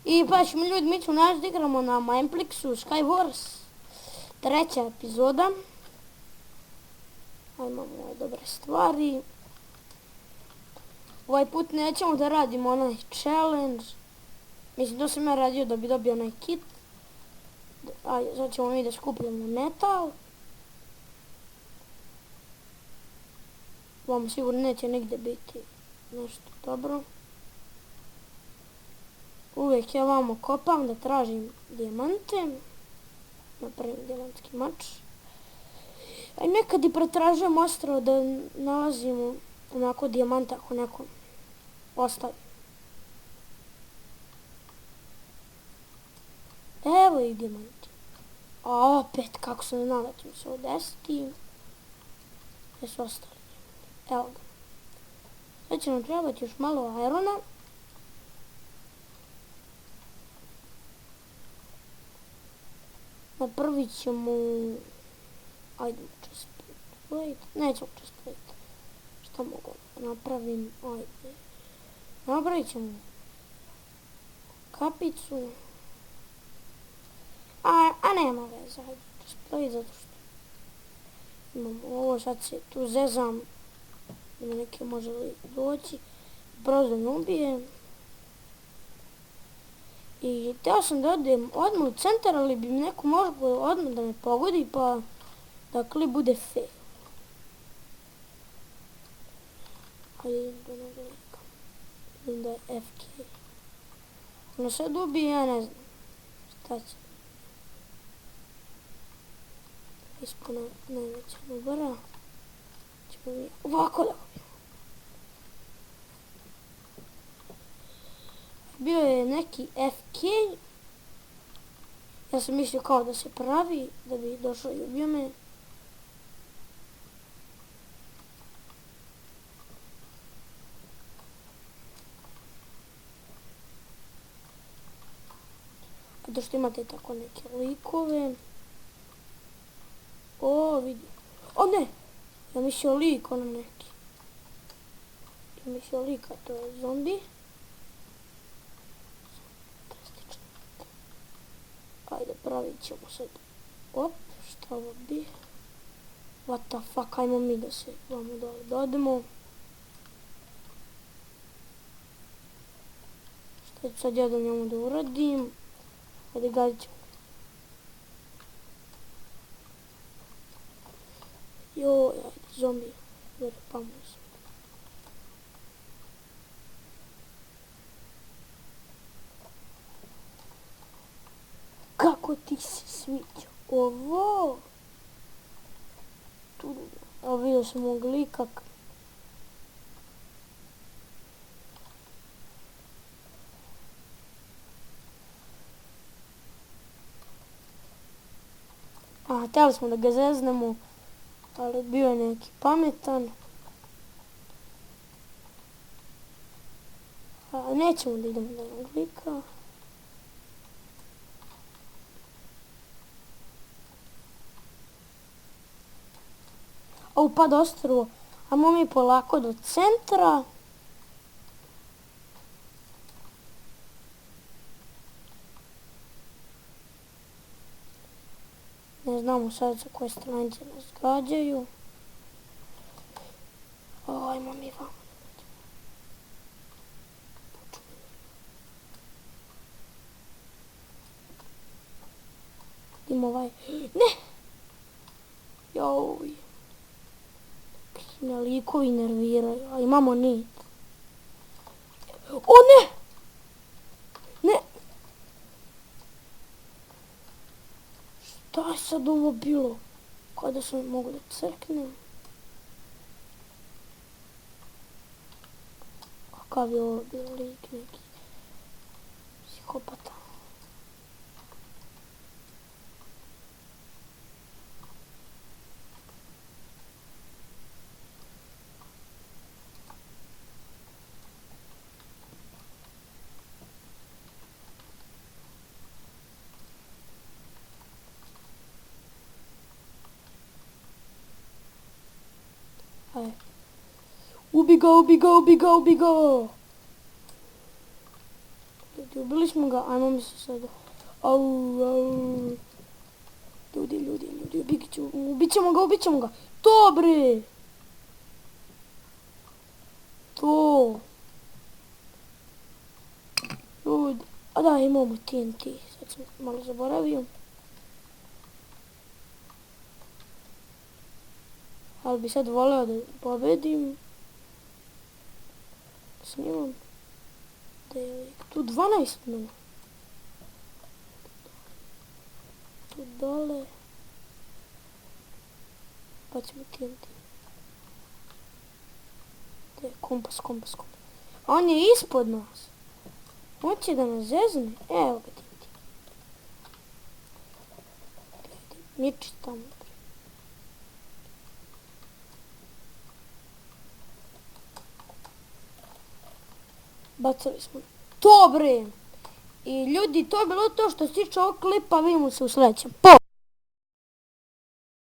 I pa ćemo ljudi, mi ćemo naći da igramo na Mineplex-u Skywars. 3. epizoda. Imamo ove dobre stvari. Ovaj put nećemo da radimo onaj challenge. Mislim, to sam ja radio da bi dobio onaj kit. Sad ćemo mi da skupljamo metal. Vam sigurno neće nigde biti nešto dobro. Uvijek ja vamo kopam da tražim dijamante. Napravim dijamantski mač. A nekad i pretražujem ostrvo da nalazimo onako dijamanta ako neko ostavi. Evo i dijamanti. A opet kako sam znala da će mi se ovo desiti. Gdje su ostali dijamanti? Evo ga. Sad će nam trebati još malo irona. Na prvi ćemo... Ajde chest plate. Nećemo chest plate. Šta mogu da napravim? Ajde. Napravit ćemo kapicu. A nema veze. Ajde chest plate zato što imamo ovo. Sad se tu zezam. Ima neke može li doći. Brzo me ubije. I htio sam da odem odmah u centar, ali bi mi neko možda odmah da me pogodi, pa da klip bude fail. Ajde idem do onog lika. Idem da je FK. Ono sad ubije, ja ne znam. Šta će? Ispuna najveća nubara. Ćemo mi ovako da ubijem. Bio je neki FK. Ja sam mislio kao da se pravi, da bi došao i ubio me. A to što imate tako neke likove. O, vidi. O ne! Ja mislio lik, ono neki. Ja mislio lika, to je zombi. Ajde, pravit ćemo sad. Op, šta ovo bi? What the fuck, ajmo mi da se vamo dole dodemo. Šta ću sad ja da njemu da uradim? Ajde, gazit ćemo. Joj, ajde, zombi. Vere, pamu se. Kako ti se sviđa ovo? Tu, evo vidio sam mog lika. Htjeli smo da ga zeznemo, ali bio je neki pametan. Nećemo da idemo do onog lika. Upad ostrvo, ajmo mi polako do centra. Ne znamo sad sa koje strane će nas gađaju. Ajmo mi vamo. Idemo ovaj. Ne! Joj. Me likovi nerviraju, a imamo nit. O ne! Ne! Šta je sad ovo bilo? Kada sam mogu da crknem? Kakav je ovo bio lik neki? Psihopata. Ajde. Ubi ga, ubi ga, ubi ga, ubi ga! Ljudi, ubili smo ga, ajmo mi se sada. Au. Ljudi, ubit ćemo ga. To bre! To. Ljudi, a da, imamo TNT, sad sam malo zaboravio. Ali bi sad voleo da pobedim. Snimam. Tu 12 mene. Tu dole. Pa ćemo TNT. Kompas. On je ispod nas. Hoće da nas zezne. Evo ga TNT. Miči tamo. Bacali smo. To bre! I ljudi, to je bilo to što se tiče ovog klipa, vidimo se u sljedećem.